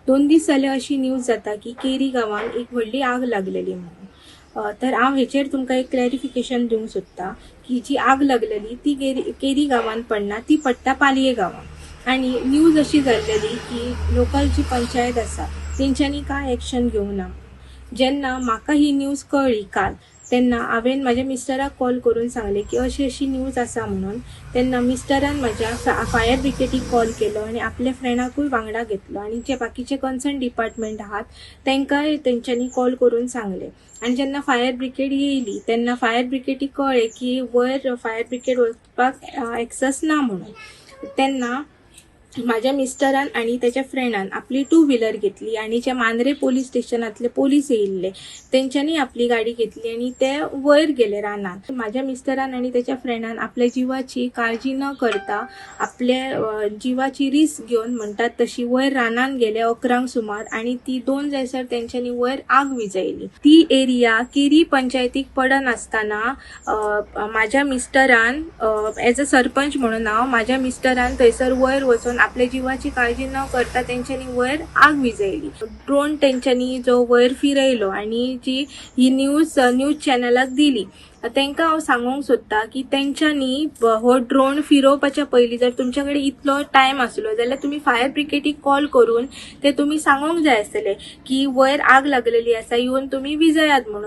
2 दीस जाले अशी न्यूज जाता की केरी गांवान एक व्हडली आग लागलेली म्हणून. तर हांव हेचेर तुमकां एक क्लॅरिफिकेशन दिवंक सोदता की जी आग लागलेली ती केरी गांवान पडना, ती पडटा पालये गांवान. आनी न्यूज अशी जाल्लेली की लोकल जी पंचायत आसा तेंच्यांनी कांय एक्शन घेवंक ना. जेन्ना म्हाका ही न्यूज कळ्ळी काल, तेन्ना हांवें म्हाज्या मिस्टराक कॉल करून सांगलें की अशी अशी न्यूज आसा म्हणून. तेन्ना मिस्टरान म्हाज्या फायर ब्रिगेडीक कॉल केलो आनी आपल्या फ्रेंडाकूय वांगडा घेतलो आनी जे बाकीचे कन्सर्न डिपार्टमेंट आहात तांकांय तेंच्यांनी कॉल करून सांगलें. आनी जेन्ना फायर ब्रिगेड येयली तेन्ना फायर ब्रिगेडीक कळ्ळें की वयर फायर ब्रिगेड वचपाक एक्सस ना म्हणून. तेन्ना म्हाज्या मिस्टरान आनी तेच्या फ्रेंडान आपली टू व्हिलर घेतली आनी जे मांद्रे पोलीस स्टेशनांतले पोलीस येयल्ले तेंच्यांनी आपली गाडी घेतली आनी ते वयर गेले रानान. म्हाज्या मिस्टरान आनी तेच्या फ्रेंडान आपल्या जिवाची काळजी न करता, आपल्या जिवाची रिस्क घेवन म्हणटात तशी, वयर रानान गेले 11क सुमार आनी ती 2 जायसर तेंच्यांनी वयर आग विजयली. ती एरिया केरी पंचायतीक पडनासतना म्हाज्या मिस्टरान, एज अ सरपंच म्हणून हांव, म्हाज्या मिस्टरान थंयसर वयर वचून आपल्या जिवाची काळजी न करता तेंच्यांनी वयर आग विजयली. ड्रोन तेंच्यांनी जो वयर फिरयलो आनी जी ही न्यूज न्यूज चॅनलाक दिली, तांकां हांव सांगूंक सोदता की तेंच्यांनी हो ड्रोन फिरोवपाच्या पयलीं जर तुमच्या कडेन इतलो टायम आसलो जाल्यार तुमी फायर ब्रिगेडीक कॉल करून ते तुमी सांगूंक जाय आसतले की वयर आग लागलेली आसा, येवन तुमी विजयात म्हणून.